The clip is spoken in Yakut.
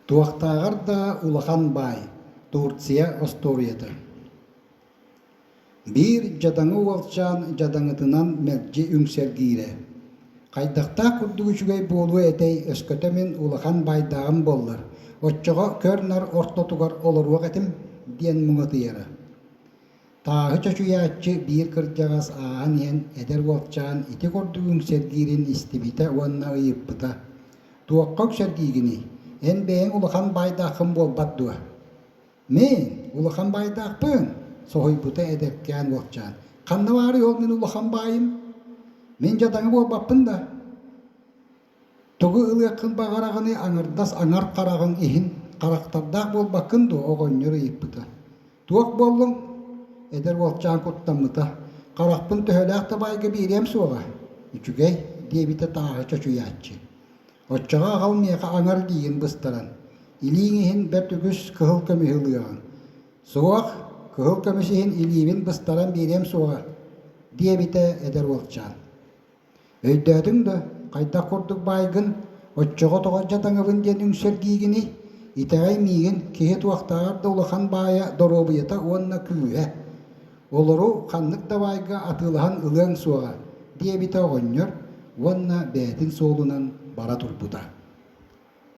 Туохтааҕар да улахан баай Турция остуоруйата Биир дьадаҥы уолчаан дьадаҥытынан мэлдьи үҥсэргиирэ: «Хайдахтаах курдук үчүгэй буолуо этэй өскөтө мин улахан баайдааҕым буоллар, оччоҕо көр-нар ортотугар олоруох этим» диэн муҥатыйара. Тааһы чочуйааччы биир кырдьаҕас ааһан иһэн эдэр уолчаан ити курдук үҥсэргиирин истибитэ уонна ыйыппыта: «Туохха үҥсэргиигиний? Эн бэйэҥ улахан баайдааххын буолбат дуо?» «Мин улахан баайдаахпын», соһуйбута эдэркээн уолчаан. «Ханна баарый ол мин улахан баайым? Мин дьадаҥы буолбаппын да?» Тугу ылыаххын баҕараҕыный аҥардас аҥар хараҕыҥ иһин харахтардаах буолбаккын дуо оҕонньор ыйыппыта. Туох буоллуҥ? Эдэр уолчаан куттаммыта. Харахпын төһөлөөх да баайга биэриэм суоҕа. Үчүгэй, диэбитэ тааһы чочуйааччы. Оччоҕо аҕал миэхэ аҥар илиигин быстаран. Илииҥ иһин бэрт үгүс кыһыл көмүһү ылыаҕыҥ. Суох, кыһыл көмүс иһин илиибин быстаран биэриэм суоҕа, диэбитэ эдэр уолчаан. Өйдөөтүҥ да, хайдах курдук баайгын, оччоҕо тоҕо дьадаҥыбын диэн үҥсэргиигиний? Итэҕэй миигин, киһи туохтааҕар да улахан баайа доруобуйата уонна күүһэ. Олору ханнык да баайга атыылаһан ылыаҥ суоҕа, диэбитэ оҕонньор уонна бэйэтин суолунан бара турбута.